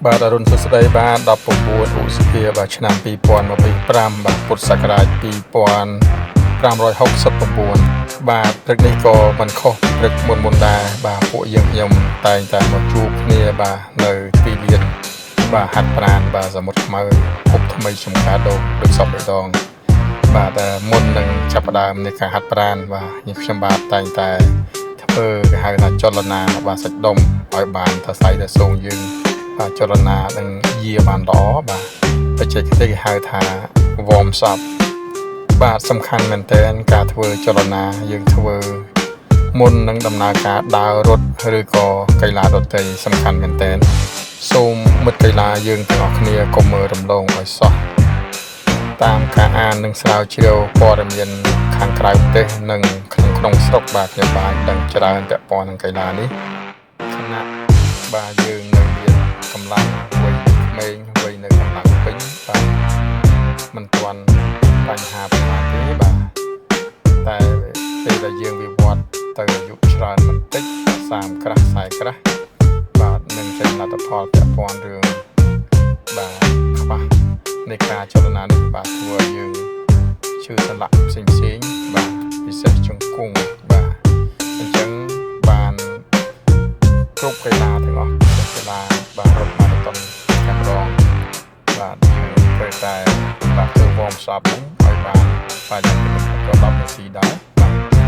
បាទអរុណសួស្តីបាទ19ឧសភាបាទឆ្នាំ2025បាទពុទ្ធសករាជ2569បាទព្រឹកនេះក៏មិនខុសពីព្រឹកមុនមុនដែរបាទពួកយើងខ្ញុំតែងតែមកជួបគ្នាបាទនៅទីលានបាទហាត់ប្រាណបាទសមុទ្រខ្មៅភពថ្មីចំការដូងដូចសពម្ដងបាទតែមុននឹងចាប់ផ្ដើមនៃការហាត់ប្រាណបាទខ្ញុំខ្ញុំបាទតែងតែធ្វើគេហៅថាចលនាបាទសាច់ដុំឲ្យបានសរសៃទៅសងយើង បាទចលនានឹងយាបានល្អបាទបច្ចេកទេសគេហៅថា warm up បាទសំខាន់មែនទែនការធ្វើចលនាយើងធ្វើមុននឹងដំណើរការដើររត់ឬក៏កីឡាដទៃសំខាន់មែនទែនសូមមិត្តកីឡាយើងទាំងអស់គ្នាកុំមើលរំលងឲ្យសោះតាមការអាននិងស្រាវជ្រាវព័ត៌មានខាងក្រៅប្រទេសនិងក្នុងក្នុងស្រុកបាទខ្ញុំបានដឹងច្រើនពាក់ព័ន្ធនឹងកីឡានេះខណៈបាទយើងនៅមានកម្លាំងវ័យក្មេងវ័យនៅកម្លាំងពេញបាទមិនទាន់បញ្ហាប្រហែលទេបាទតែពេលដែលយើងវិវត្តទៅអាយុច្រើនបន្តិច30ក្រាស់40ក្រាស់បាទនឹងចេញលទ្ធផលពាក់ព័ន្ធរឿងបាទខ្វះនៃការចលនានេះបាទធ្វើឲ្យយើងឈឺសន្លាក់ផ្សេងផ្សេងៗបាទពិសេសជង្គង់បាទអញ្ចឹងបានគ្រប់កីឡាទាំងអស់ពិសេសកីឡាបាទរត់ម៉ារ៉ាតុនតែម្ដងបាទយើងត្រូវតែបាទធ្វើ warm up ហ្នឹងឲ្យបានបាទយ៉ាងតិចក៏10នាទីដែរបាទគឺ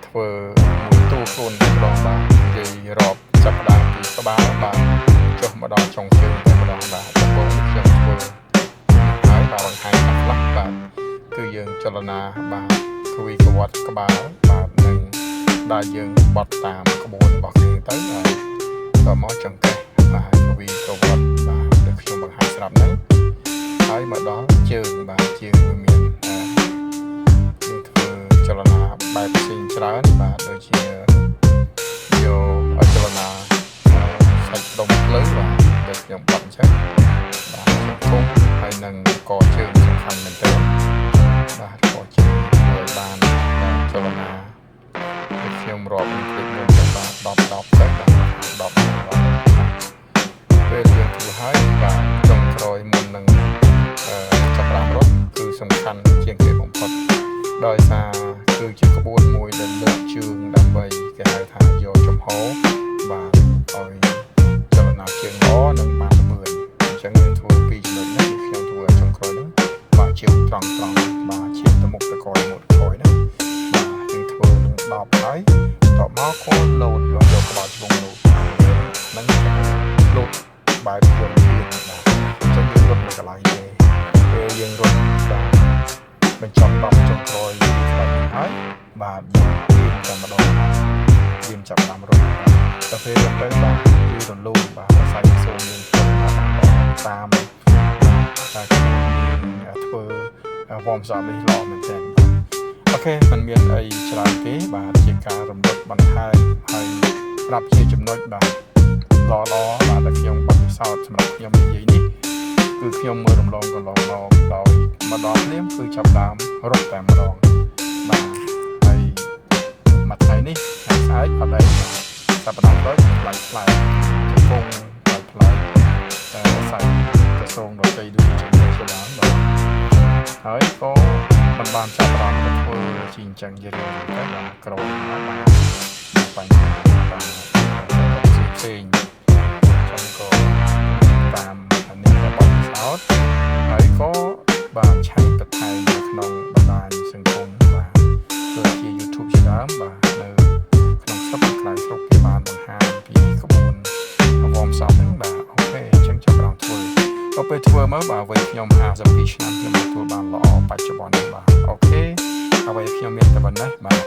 ធ្វើមួយតួខ្លួនតែម្ដងបាទនិយាយរាប់ចាប់ផ្ដើមពីក្បាលបាទចុះមកដល់ចុងជើងតែម្ដងបាទដំបូងនេះខ្ញុំធ្វើហើយបាទបង្ហាញខ្លះខ្លះបាទគឺយើងចលនាបាទគ្រវីក្រវត្តក្បាលបាទនិងដែលយើងបត់តាមក្បួនរបស់គេទៅហើយតមកចង្កេះបាទគ្រវីក្រវត្តបាទដូចខ្ញុំបង្ហាញស្រាប់ហ្នឹងហើយមកដល់ជើងបាទជើងវាមានអឺយើងធ្វើចលនាបែបផ្សេងច្រើនបាទដូចជាយកចលនាសាច់ដុំភ្លៅបាទដូចខ្ញុំបត់អញ្ចឹងបាទជង្គង់ហើយនឹងកជើងសំខាន់មែនទែនបាទកជើងធ្វើឲ្យបានបាទចលនាដូចខ្ញុំរាប់នឹងគ្លីបមុនចឹងបាទ10 10ទៅបាទ10 10ពេលយើងធ្វើហើយបាទចុងក្រោយមុននឹងអឺចាប់ផ្ដើមរត់គឺសំខាន់ជាងគេបំផុតដោយសារគឺជាក្បួនមួយដែលលើកជើងដើម្បីគេហៅថាយកចំហបាទឲ្យចលនាជើងល្អនិងបានល្បឿនអញ្ចឹងយើងធ្វើពីរចំណុចនេះគឺខ្ញុំធ្វើឲ្យចុងក្រោយហ្នឹងបាទជើងត្រង់ត្រង់បាទជើងទៅមុខទៅក្រោយមុខទៅក្រោយណាបាទយើងធ្វើនឹង10ហើយតបមកក៏លោតយកយកក្បាលឆ្វងលោតហ្នឹងគេហៅលោតបែបយកលឿនបាទអញ្ចឹងយើងរត់នៅកន្លែងទេពេលយើងរត់បាទបញ្ចប់10ចុងក្រោយពីក្បាច់នេះហើយបាទយើងរៀមតែម្ដងរៀមចាប់តាមរត់បាទតែពេលរត់ទៅបាទគឺរលូនបាទសរសៃសូមយើងចុះបានល្អតាមតែខ្ញុំធ្វើ warm up នេះល្អមែនទែនបាទ OK มันមានអីច្រើនទេបាទជាការរំលឹកបន្ថែមហើយប្រាប់ជាចំណុចបាទល្អល្អបាទដែលខ្ញុំបទពិសោធន៍សម្រាប់ខ្ញុំនិយាយនេះគឺខ្ញុំមើលរំលងកន្លងមកដោយមកដល់ភ្លាមគឺចាប់ដើមរត់តែម្ដងបាទហើយមួយថ្ងៃនេះថ្ងៃស្អែកអត់អីបាទសប្តាហ៍ក្រោយប្លែកប្លែកជង្គង់ប្លែកប្លែកតែសាច់ទៅសងដទៃដូចជាជាដើមបាទហើយក៏មិនបានចាប់អារម្មណ៍ទៅធ្វើជាអញ្ចឹងជារឿងទៅបាទក្រោយមកបាទបញ្ហាបាទផ្សេងផ្សេងចឹងក៏តាមអ្នកដែលបទពិសោធន៍ហើយក៏បាទឆែកបន្ថែមនៅក្នុងបណ្ដាញសង្គមបាទដូចជា YouTube ជាដើមបាទនៅក្នុងស្រុកនិងក្រៅស្រុកគេបានបង្ហាញពីក្បួន warm up ហ្នឹងបាទ OK អញ្ចឹងចាប់ផ្ដើមធ្វើដល់ពេលធ្វើមកបាទវ័យខ្ញុំ52ឆ្នាំខ្ញុំទទួលបានល្អបច្ចុប្បន្ននេះបាទ OK អ្វីខ្ញុំមានតែប៉ុណ្ណេះបាទ។